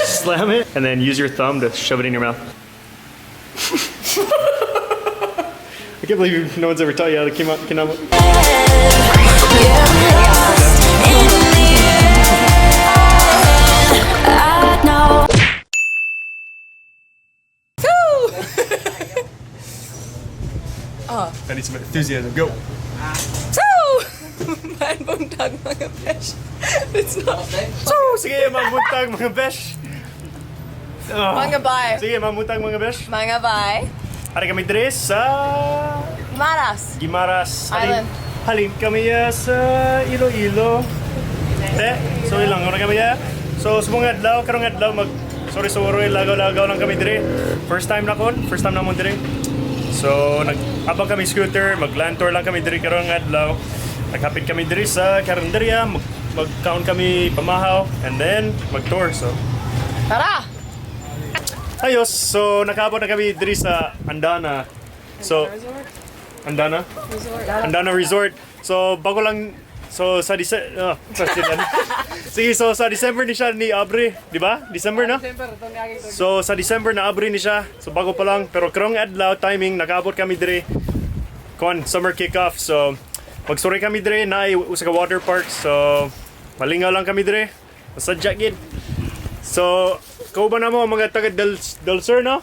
Slam it, and then use your thumb to shove it in your mouth. I can't believe no one's ever taught you how to kinamot. Yeah, we're lost in the end. I know. I need some enthusiasm. Go. So! Maayong buntag, mga besh. It's not. So, sige, mabuntag, mga besh. Oh. Mga bye. Sige, mabuntag, mga besh. Mga bye. Ari kami diri sa Maras. Guimaras. Halin, Island. halin kami ya sa Iloilo. Te, so ilang oras kami ya. So subong adlaw, karong adlaw mag sorry sorry lagaw-lagaw lang kami diri. First time na kon, first time na mo diri. So nag-abang kami scooter, mag-land tour lang kami diri karong adlaw. Naghapit kami diri sa karinderya, mag-count kami pamahaw and then mag-tour. So Tara! ayos, so nakaabot na kami diri sa Andana. So Andana? Andana Resort. So bago lang, so sa December, sige, so sa December ni siya ni Abre, di ba? December na? So sa December na Abre ni siya. So bago pa lang, pero karong adlaw timing nakaabot kami diri kon summer kickoff. So magsuri kami diri na usa ka water park. So malingaw lang kami diri. Masadya gid. So kauban na mo ang mga taga Del Sur, no?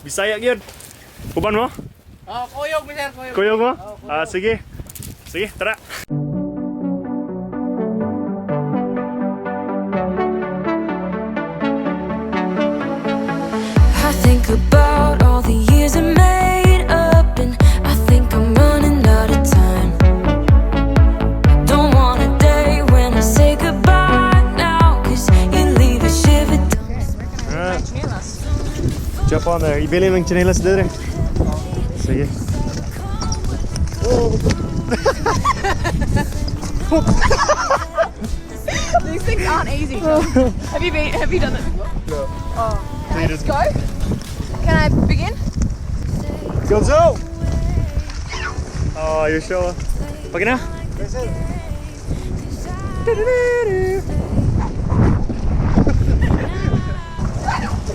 Bisaya gyud. Uban mo? Oh, kuyog, sir, kuyog. Kuyog mo? Ah, sige. Sige, tara. I think about all the years I made up, and I think I'm running out of time. Don't want a day when I say goodbye now, 'cause you leave a shiver down my spine. Ah. Jump on there. Ibili ng tsinelas dere. Sige. These things aren't easy. Have you done it before? No. Oh. Can you just Go? Can I begin? Go, go! Oh, you're sure. Pag na?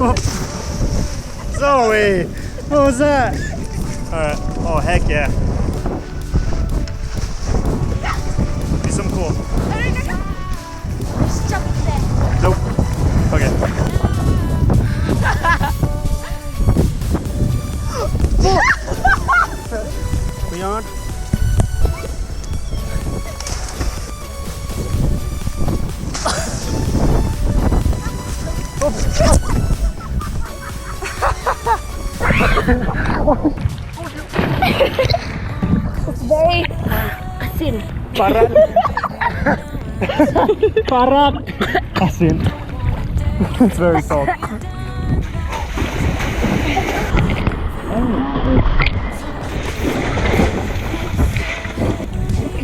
Oh. Zoe! What was that? Alright. Oh, heck yeah. Do something cool. Just jump in there. Nope. Okay. Leon? Very asin. Parat. Parat. Asin. It's very salt.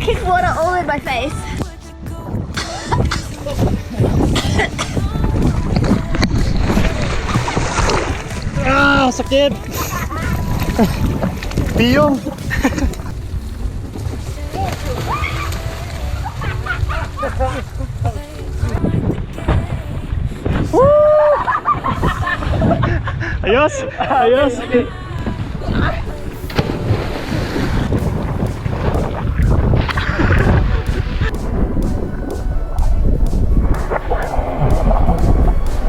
Kick water all in my face. Ah, sakit. Piyong. Woo! Ayos! Ayos!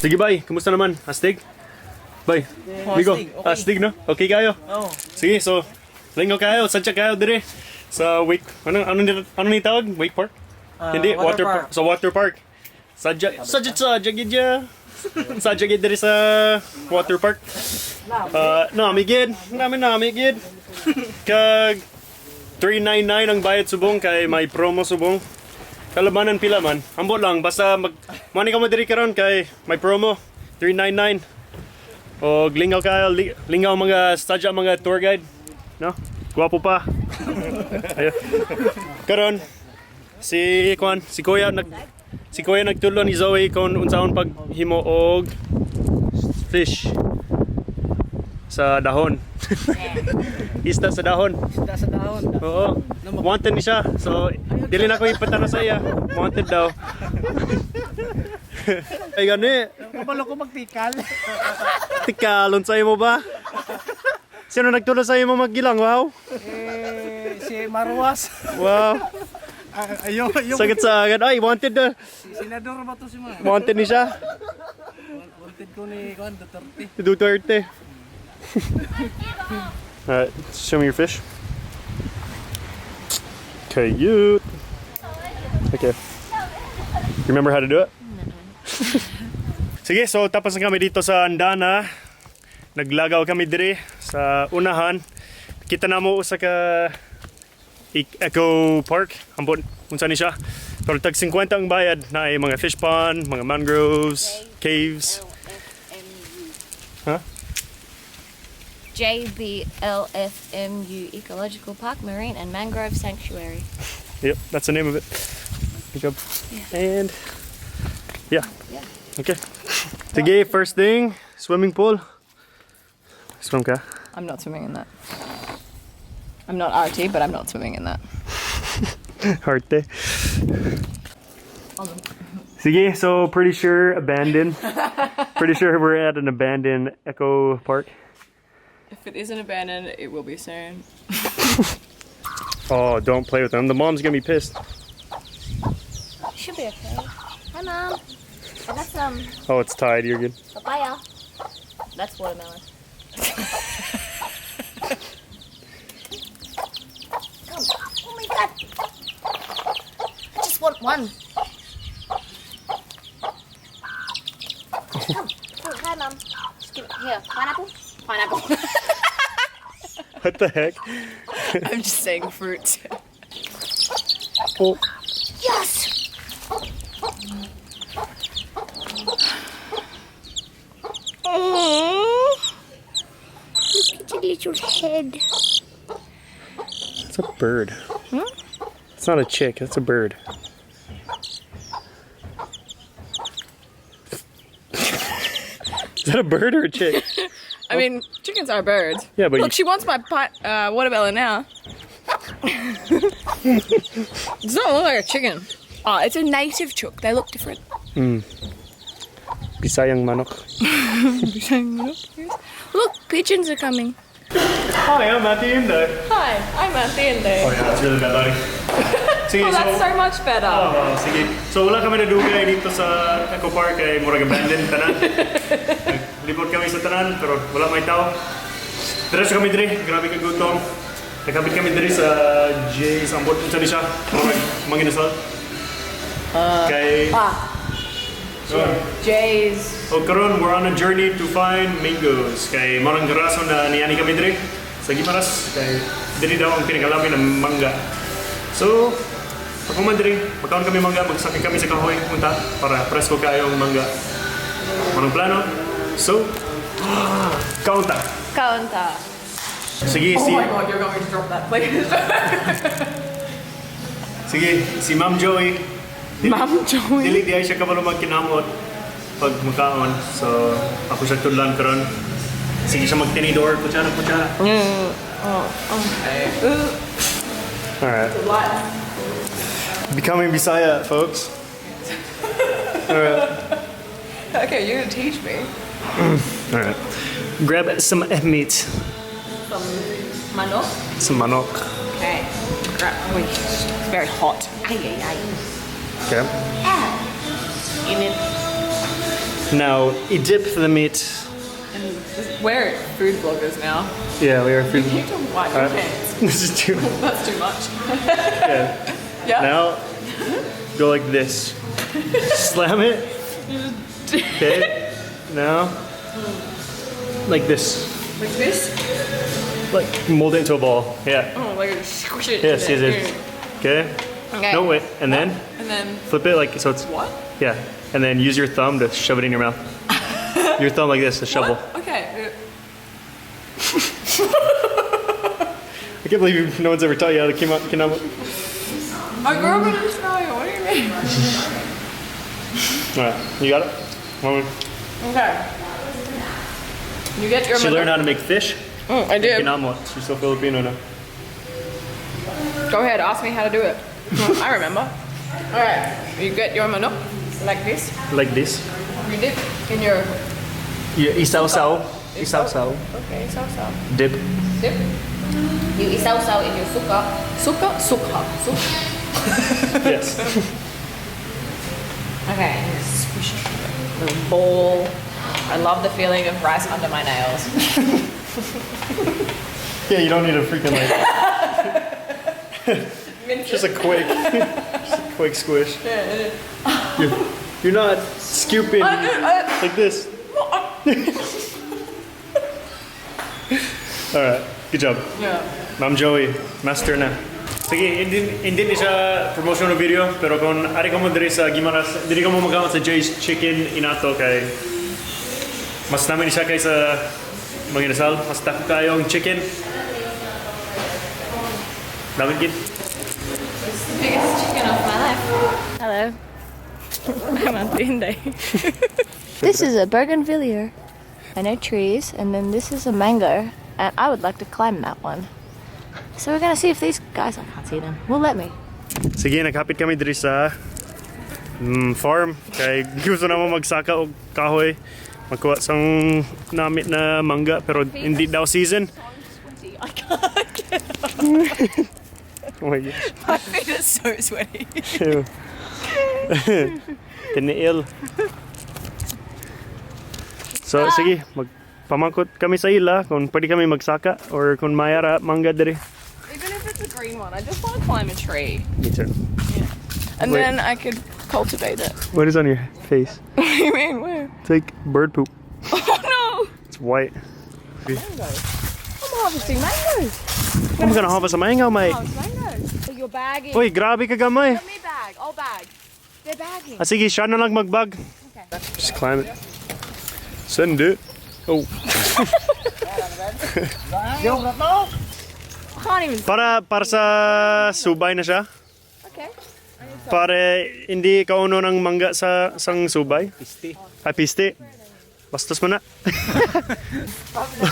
Sige, bye. Kumusta naman? Astig? Bye. Migo, Astig, okay. astig no? Okay kayo? Oh. Sige, so lingaw kayo, sadya kayo dire sa wake, ano ni tawag? Wake Park? Hindi, Water water, park. park. Sa water park. Sadya sadya sadya gid ya. Sadya gid dire sa water park. Nami gid, nami nami gid. Kag 399 ang bayad subong kay may promo subong. Kalabanan pila man. Ambot lang basta mag money ka mo diri karon kay may promo 399. O lingaw kayo, lingaw mga sadya mga tour guide, no? Gwapo pa. Ayun. Karon si Kwan, si Kuya nagtulo ni Zoe kung unsaon paghimo og fish sa dahon. Isda sa dahon. Isda sa dahon. Oo. Wanted ni siya. So, dili na ko ipatano sa iya. Wanted daw. Ay gani. Kabalo ko magtikal. Tikalon sa imo ba? Sino nagtulong sa imo maggilang? Wow. Eh, si Marwas. Wow. Ah, Ayo, ayo. Sakit sa akin. Ay, wanted na. Senador ba to si Mar? Wanted ni siya. Wanted ko ni Juan Duterte. Duterte. Alright, show me your fish. Cute. Okay. You remember how to do it? Sige, so tapos na kami dito sa Andana. Naglagaw kami dire sa unahan. Kita na mo usa ka Eco Park. Ambot unsa ni siya. Pero tag 50 ang bayad na ay mga fish pond, mga mangroves, caves. Huh? JBLFMU Ecological Park Marine and Mangrove Sanctuary. Yep, that's the name of it. Good job. And yeah. Yeah. Okay. Sige, first thing, swimming pool. Swim ka. I'm not swimming in that. I'm not RT, but I'm not swimming in that. Heart day. Sige, so pretty sure abandoned. Pretty sure we're at an abandoned eco park. If it isn't abandoned, it will be soon. Oh, don't play with them. The mom's gonna be pissed. Should be okay. Hi, Mom. I got some Oh, it's tied. You're good. papaya. That's watermelon. Come. Oh my god. I just want one. Come. Oh, hi, Mom. Just give it here. Pineapple? Pineapple. What the heck? I'm just saying fruit. Oh, Yes! Oh. Look at your little head. it's a bird. It's not a chick. That's a bird. Is that a bird or a chick? I mean, chickens are birds. Yeah, but look, you- she wants my watermelon now. Does not look like a chicken. Oh, it's a native chook. They look different. Bisayang manok. Look, pigeons are coming. Hi, I'm Matthew Indo. Hi, I'm Matthew. Oh yeah, that's really bad lighting. Sige, Oh, that's so much better. Oh, sige. So wala kami nadugay dito sa Eco Park kay murag abandoned tanan. Naglibot kami sa tanan pero wala may tao. Diretso kami diri, grabe ka gutom. Nagkabit kami diri sa J's ambot unsa ni siya? Murag manginasal. Kay Oh. Jay's. O karon we're on a journey to find mangoes. Kay marang rason na niani kami diri sa Guimaras kay diri daw ang pinakalami ng mangga. So, pag human diri, magkaon kami mangga, magsakay kami sa kahoy punta para presko kayo ang mangga. Manong plano? So, kaunta. Kaunta. Sige, Oh si my god, you're going to drop that, please. sige, si Ma'am Joey. Ma'am Joey. Dili di ay siya kabalo magkinamot pag magkaon. So, ako siya tudlan karon. Sige siya magtinidor, kutsara, kutsara. Oh, okay. All right. Becoming Bisaya, folks. All right. Okay, you're gonna teach me. All right. Grab some meat, Some manok. some manok. Okay. Grab. Wait, it's very hot. Ay, ay, ay. Okay. In it. Now, you dip the meat. We're food bloggers now. Yeah, we are food. You need to wipe your All right. hands. This is too. That's too much. Yeah. Yeah. Now, go like this. Slam it. Okay. Now, like this. Like this? Like mold it into a ball. Yeah. Oh, like squish it. Yes, in yes, there. yes. Okay. Okay. No wait, and then And then flip it like so it's what? Yeah, and then use your thumb to shove it in your mouth. Your thumb like this, a shovel. What? Okay. I can't believe no one's ever taught you how to kinamot. I grew up in Australia. What do you mean? All right, you got it. One more. Okay. You get your She learned how to make fish. I did. Kinamot. She's so Filipino now. Go ahead, ask me how to do it. I remember. All right, you get your manok. Like this. Like this. You dip in your Yeah, isaw-saw. Isaw-saw. Okay, isaw-saw. Dip. Dip. You isaw-saw in your suka. Suka? Sukha. Sukha. Yes. Okay, and just squish it in a little ball. I love the feeling of rice under my nails. Yeah, you don't need a freaking like. Just a quick squish. You're not scooping like this. All right, good job. Yeah. Ma'am Joey, master na. Sige, hindi ni siya promotional video, pero kung ari ka mo diri sa Guimaras, diri ka mo magkamot sa Jay's Chicken Inato kay mas nami ni siya kaysa Mang Inasal. Mas dako kayo ang chicken. Dapat gid. It's the biggest chicken of my life. Hello. I'm Auntie Inday. This is a bougainvillea. I know trees, and then this is a mango, and I would like to climb that one. So we're gonna see if these guys, I can't see them, will let me. Sige, naghapit kami diri sa farm. Kay gusto na mo magsaka og kahoy. Magkuha sang namit na mangga pero hindi daw season. Sweaty. I can't get up. Oh my gosh. My feet are so sweaty. Ew. Tiniil. So, sige, magpamangkot kami sa ila kung pwede kami magsaka or kung mayara mangga diri. Even if it's a green one, I just want to climb a tree. Me too. And Wait. then I could cultivate it. What is on your face? What do you mean? Where? It's like bird poop. Oh no! It's white. I'm harvesting mangoes. I'm gonna harvest a mango, mate. Harvest mangoes. You're bagging. Uy, grabe ka gamay. Me bag, I'll bag. They're bagging. Ah, sige, siya na lang magbag. Just climb it. Send it. Oh. I can't even. Para sa subay na siya. Okay. Para hindi kauno ng mangga sa sang subay. Pisti. Ay, piste. Bastos mo na.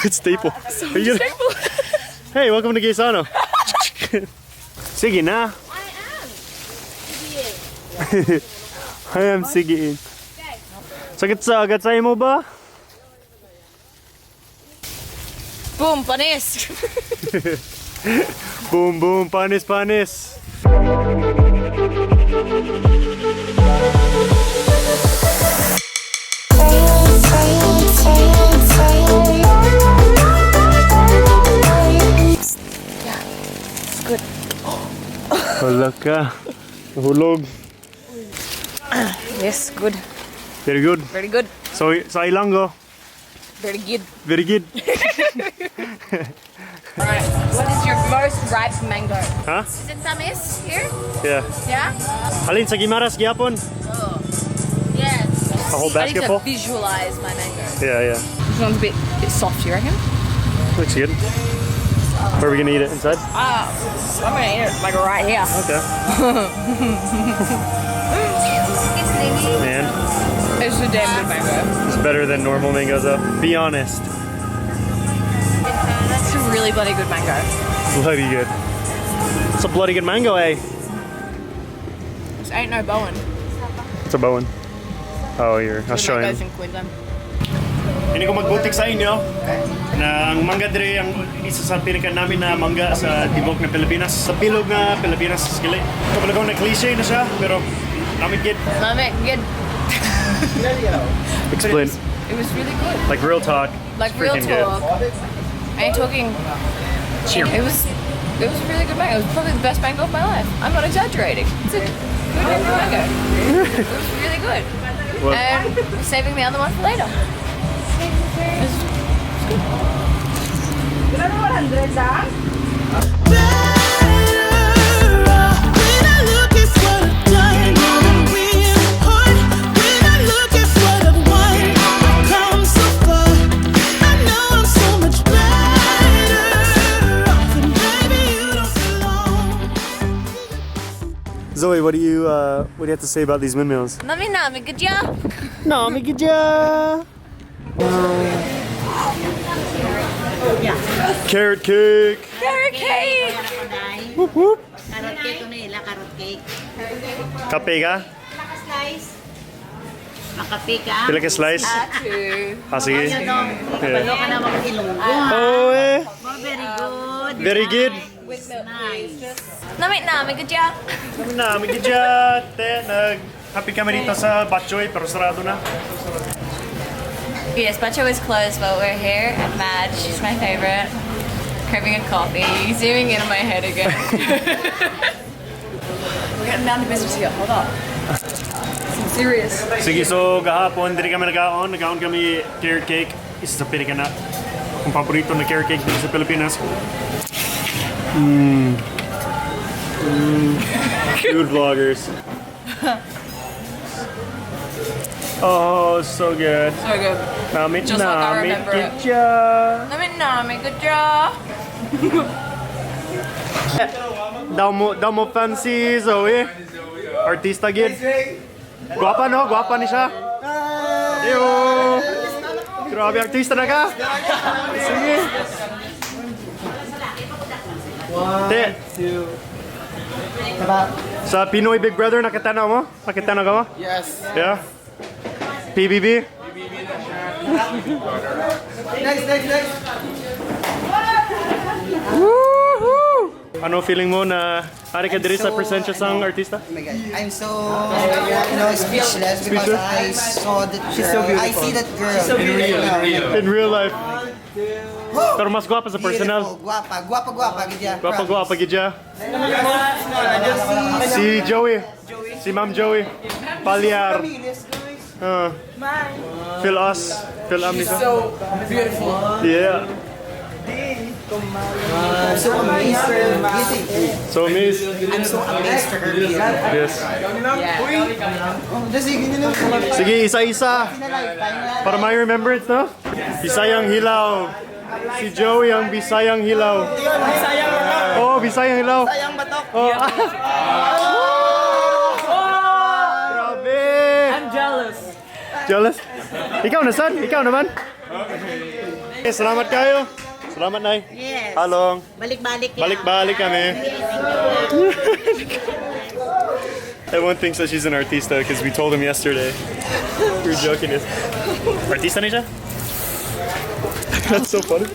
It's staple. Are you gonna- Hey, welcome to Gaisano. Sige na. I am. I am sige. Sakit sa agad sa imo ba? Boom, panis. Boom, boom, panis, panis. It's good. Wala ka. Nahulog. Yes, good. Very good. Very good. So, sa Ilonggo, Very good. very good. Alright, what is your most ripe mango? Huh? Is it tamis here? Yeah. Yeah? Alin sa Guimaras, gyapon? Yes. A whole I need basket to full? visualize my mango. Yeah. This one's a bit soft, you reckon? Looks good. Where are we gonna eat it? Inside? I'm gonna eat it like right here. Okay. Man, It's a damn good mango. it's better than normal mangoes though. Be honest. It's a really bloody good mango. Bloody good. It's a bloody good mango, eh? This ain't no Bowen. It's a Bowen. Oh, you're Australian. Mangoes in Queensland. Hindi ko magbutik sa inyo na ang mangga diri ang isa sa pinaka namin na mangga sa tibok ng Pilipinas. Sa bilog na Pilipinas. Gali. Kapag na cliche na siya, pero namin gid. Love it. Good. Explain. It was really good. Like real talk. Like It's real freaking good. talk. I ain't talking. It was a really good mango. It was probably the best mango of my life. I'm not exaggerating. It's a good mango. It was really good. Well- And we're saving the other one for later. When I look at what I've done, when I look at what I've won, I've come so far. I know I'm so much better off, and baby you don't belong. Zoe, what do you have to say about these windmills? Nami nami, good job. Nami gidya. Carrot cake. Carrot cake! Whoop whoop. Carrot cake ko na ila, carrot cake. Kape ka? Slice. Makape ka? Pila ka slice? Two. Ah, sige. Kabalo ka na mag-Ilonggo, ha? Oh, eh. Oh, very good. Very good. With milk, please. Just Nami nami gud ya. Nami gid ya. Te, nag happy kami dito sa Batchoy pero sarado na. Yes, Bacho is closed, but we're here at Madge. She's my favorite. Craving a coffee. Zooming in on my head again. We're getting down to business here. Hold up. I'm serious. Sige, so gahapon diri kami nagaon, nagaon kami carrot cake. Isa sa pinaka na akong paborito na carrot cake dito sa Pilipinas. Food vloggers. Oh, so good. So good. Nami Just like I nami remember it. gid ya. Nami nami gud ya. Daw mo fancy Zoe. Artista gid. Guwapa no? Guwapa ni siya. Eyo. Grabe, artista na ka. Sige. Te. Sa Pinoy Big Brother, nakatanaw mo? Nakatanaw ka mo? Yes. Yeah? PBB? Next, next, next. Woohoo! Ano feeling mo na ari ka diri sa presensya sang artista? Oh my God. I'm so speechless because Speechless? I saw that girl. She's so beautiful. I see that girl. She's so beautiful. In real life. Pero mas guwapa sa personal. Beautiful. Guwapa. Guwapa, guwapa. Gid ya. Guwapa guwapa gid ya. Si Joey. Si Ma'am Joey. Palyar. Phil us. Phil am nito. So beautiful. Yeah. I'm so amazed to her beauty. So miss. I'm so amazed to her beauty. Yes. Just sige nila. Sige, isa-isa. Para may remembrance, no? Bisayang hilaw. Si Joey ang Bisayang hilaw. Oh, Bisayang hilaw. Sayang batok. Oh. Grabe! I'm jealous. Jealous? Ikaw na, son? Ikaw naman? Okay, salamat kayo. Salamat, Nay. Yes. Halong. Balik-balik lang. Balik-balik kami. Everyone thinks that she's an artista because we told him yesterday. We were joking. Artista ni siya? That's so funny.